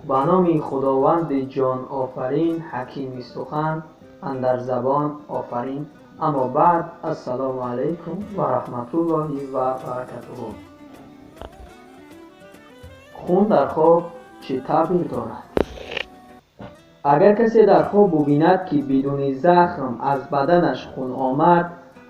Ба номи Худованди ҷонофарин, ҳакими сухан, андар забон офарин. Аммо баъд, ассалому алайкум ва раҳматуллоҳи ва баракатуҳу. Хун дар хоб чӣ таъбир дорад? Агар касе дар хоб бубинад, ки бидуни захм аз баданаш хун омад,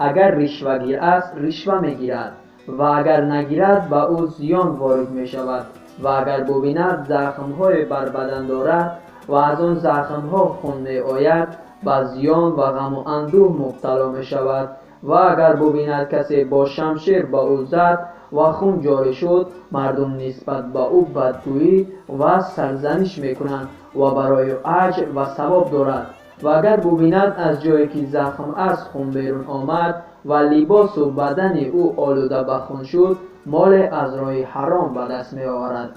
агар ришвагир аст, ришва мегирад ва агар нагирад, ба ӯ зиён ворид мешавад. Ва агар бубинад захмҳое бар бадан дорад ва аз он захмҳо хун меояд, ба зиён ва ғаму андӯҳ мубтало мешавад. Ва агар бубинад касе бо шамшер ба ӯ зад ва хун ҷорӣ шуд, мардум нисбат ба ӯ бадгӯӣ ва сарзаниш мекунанд ва барои ӯ аҷр ва савоб дорад. Ва агар бубинад аз ҷое ки захм аст хун берун омад ва либосу бадани ӯ олуда ба хун шуд, моле аз роҳи ҳаром ба даст меоварад.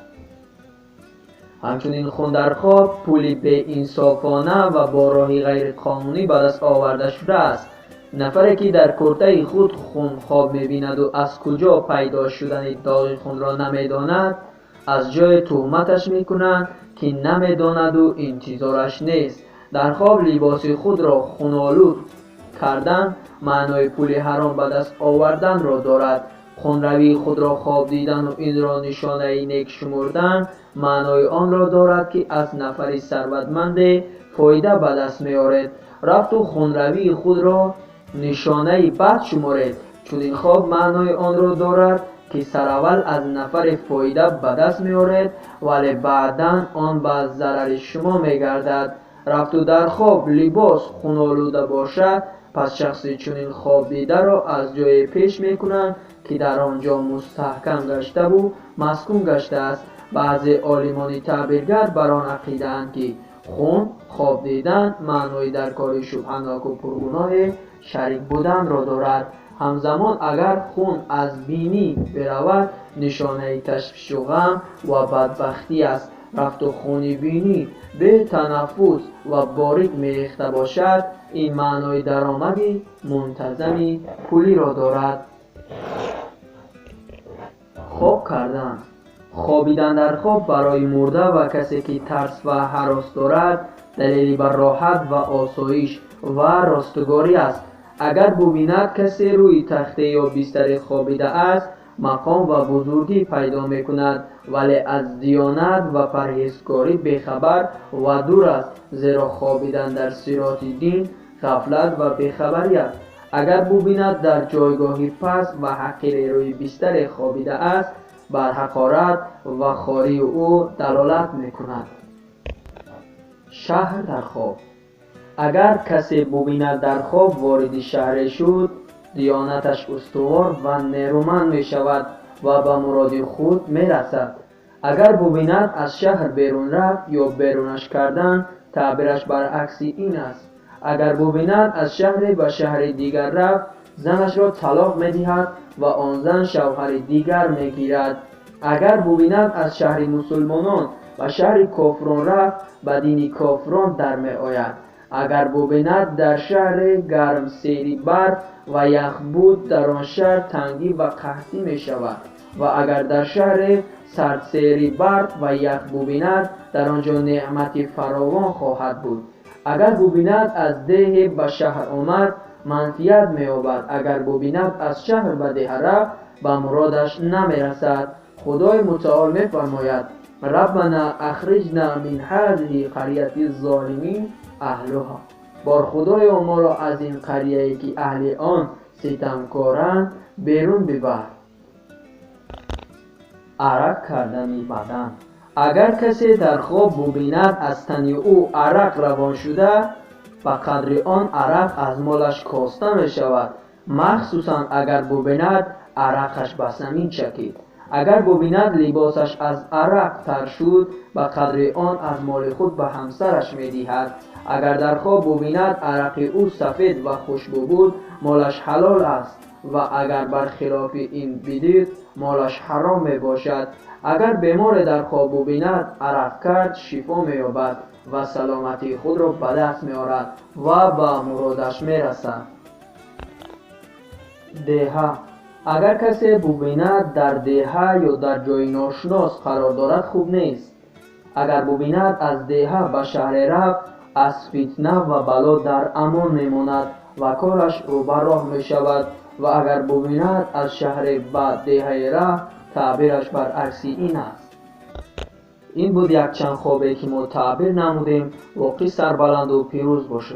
Ҳамчунин хун дар хоб пули беинсофона ва бо роҳи ғайриқонунӣ ба даст оварда шудааст. Нафаре ки дар куртаи худ хун хоб мебинаду аз куҷо пайдо шудани доғи хунро намедонад, аз ҷое туҳматаш мекунанд, ки намедонаду интизораш нест. Дар хоб либоси худро хунолуд кардан маънои пули ҳаром ба даст оварданро дорад. Хунравии худро хоб дидану инро нишонаи нек шумурдан маънои онро дорад, ки аз нафари сарватманде фоида ба даст меоред. Рафту хунравии худро нишонаи бад шуморед. Чунин хоб маънои онро дорад, ки сараввал аз нафаре фоида ба даст меоред, вале баъдан он ба зарари шумо мегардад. Рафту дар хоб либос хунолуда бошад, пас шахси чунин хоб дидаро аз ҷое пеш мекунанд, ки дар он ҷо мустаҳкам гаштаву маскун гаштааст. Баъзе олимони таъбиргар бар он ақидаанд, ки хун хоб дидан маънои дар кори шубҳаноку пургуноҳе шарик буданро дорад. Ҳамзамон агар хун аз бинӣ биравад, нишонаи ташвишу ғам ва бадбахтӣ аст. Рафту хуни бинӣ бетанаффус ва борик мерехта бошад, ин маънои даромади мунтазами пулиро дорад. Хоб кардан. Хобидан дар хоб барои мурда ва касе ки тарс ва ҳарос дорад далели бар роҳат ва осоиш ва ростугорӣ аст. Агар бубинад касе рӯи тахте ё бистаре хобида аст, мақом ва бузургӣ пайдо мекунад, вале аз диёнат ва парҳезкорӣ бехабар ва дур аст, зеро хобидан дар сироти дин ғафлат ва бехабарӣ аст. Агар бубинад дар ҷойгоҳи паст ва ҳақире рӯи бистаре хобида аст, бар ҳақорат ва хории ӯ далолат мекунад. Шаҳр дар хоб. Агар касе бубинад дар хоб вориди шаҳре шуд, диёнаташ устувор ва нерӯманд мешавад ва ба муроди худ мерасад. Агар бубинад аз шаҳр берун рафт ё берунаш кардан, таъбираш баръакси ин аст. Агар бубинад аз шаҳре ба шаҳри дигар рафт, занашро талоқ медиҳад ва он зан шавҳари дигар мегирад. Агар бубинад аз шаҳри мусулмонон ба шаҳри кофирон рафт, ба дини кофирон дар меояд. Агар бубинад дар шаҳре гармсери барф ва ях буд, дар он шаҳр тангӣ ва қаҳтӣ мешавад. Ва агар дар шаҳре сардсери барф ва ях бубинад, дар он ҷо неъмати фаровон хоҳад буд. Агар бубинад аз деҳе ба шаҳр омад, манфиат меёбад. Агар бубинад аз шаҳр ба деҳа рафт, ба муродаш намерасад. Худои мутаол мефармояд: Раббана ахриҷна мин ҳазиҳи қарияти золимин аҳлуҳа. Бор Худоё, моро аз ин қарияе ки аҳли он ситамкоранд берун бибар. Арақ кардани бадан. Агар касе дар хоб бубинад аз тани ӯ арақ равон шуда, ба қадри он арақ аз молаш коста мешавад, махсусан агар бубинад арақаш ба замин чакид. Агар бубинад либосаш аз арақ тар шуд, ба қадри он аз моли худ ба ҳамсараш медиҳад. Агар дар хоб бубинад арақи ӯ сафед ва хушбӯ буд, молаш ҳалол аст ва агар бар хилофи ин бидид, молаш ҳаром мебошад. Агар беморе дар хоб бубинад арақ кард, шифо меёбад ва саломатии худро ба даст меорад ва ба муродаш мерасад. Деҳа. Агар касе бубинад дар деҳа ё дар ҷои ношинос қарор дорад, хуб нест. Агар бубинад аз деҳа ба шаҳре рафт, аз фитна ва бало дар амон мемонад ва кораш рӯ ба роҳ мешавад. Ва агар бубинад аз шаҳре ба деҳае рафт, таъбираш баръакси ин аст. Ин буд якчанд хобе, ки мо таъбир намудем. Воқеъ сарбаланду пирӯз бошед.